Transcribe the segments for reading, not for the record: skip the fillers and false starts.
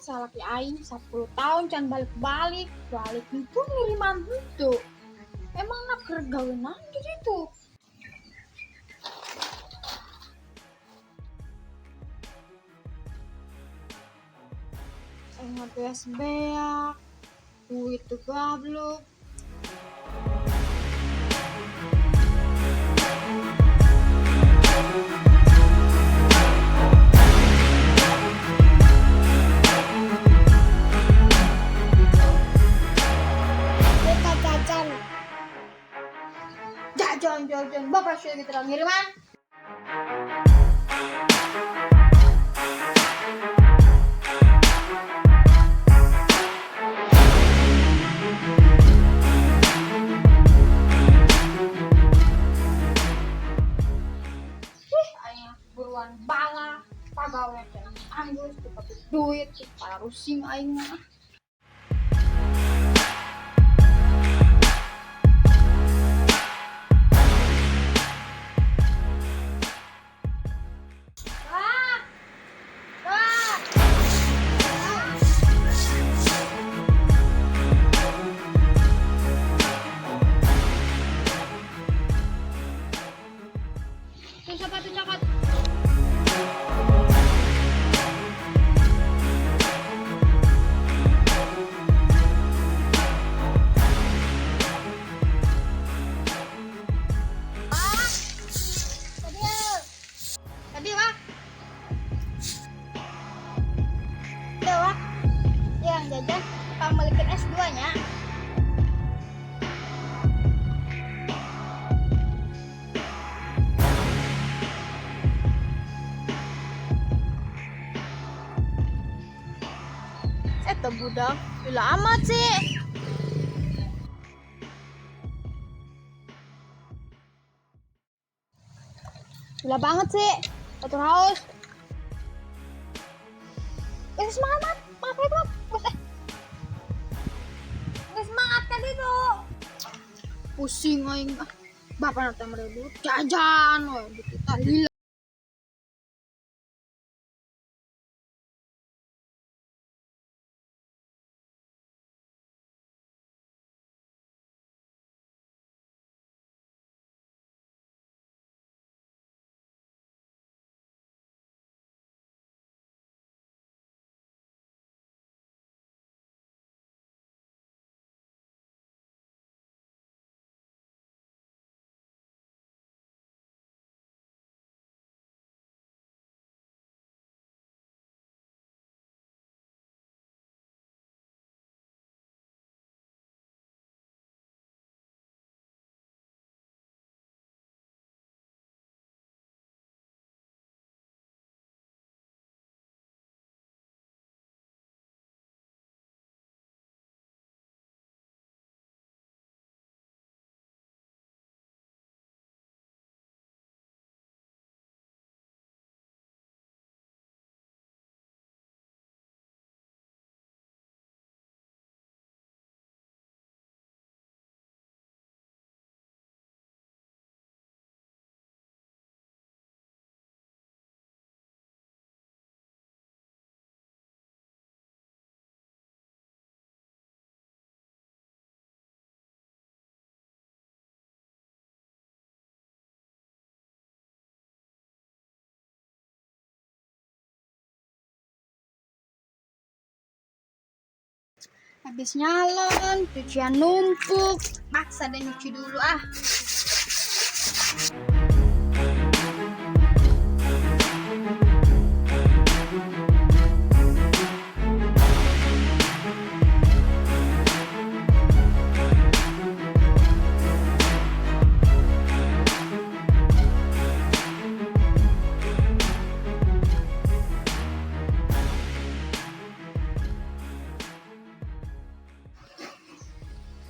Salaki aing 10 tahun can balik-balik, balik itu ngiriman itu. Emang nak keur gawe naon di ditu? Aing mah beas beak, duit teu gablek. Kita jajan. Jajan jajan, bapak sudah gitu ngiriman. Ih, aing buruan bala, pagawe teh anggus, teu duit, kepala rusing aing mah. Wah. Wah. Tuh sepatu coklat. Ah. Tadi ya. Tadi, Wak. Tuh, Wak. Yang jajan pamelikin S2 nya. Eta budak, lila amat sih. Gila banget sih. Batur haus. Semangat, Mat. Maaf ya, Mat. Terus, eh. Nggak semangat tadi tuh. Pusing aing ah. Bapak nanti mere duit jajan we kita lila. Habis nyalon, cucian numpuk, maksa deh nyuci dulu ah.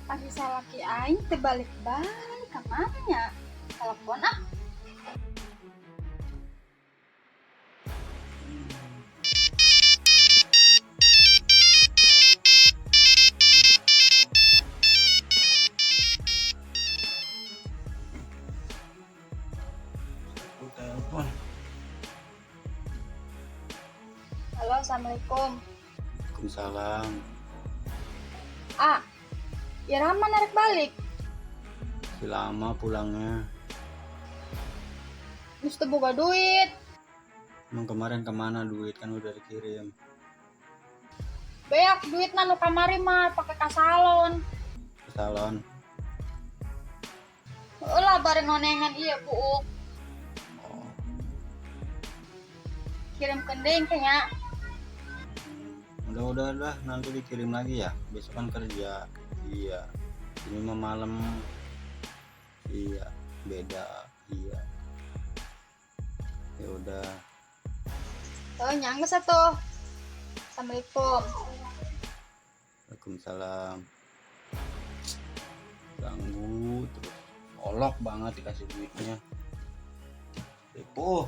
Pasti salaki aing teu balik-balik ka mana nya? Telepon ah. Aku telepon. Halo, assalamualaikum. Waalaikumsalam. Ah, iraha rek balik? Masih lama pulangnya. Geus teu boga duit. Emang kemarin kemana duit, kan udah dikirim? Beak duit nu kamari mah pake ka salon. Ke salon? Ulah bareng ngonengan iya buuk. Oh. Kirim kendeng kayaknya. Udah, nanti dikirim lagi ya. Besok kan kerja. Iya. Ini mah malam. Iya, beda. Iya. Ya udah. Oh, nya enggeus atuh. Assalamualaikum. Waalaikumsalam. Ganggu terus. Olok banget dikasih duitnya. Ripuh.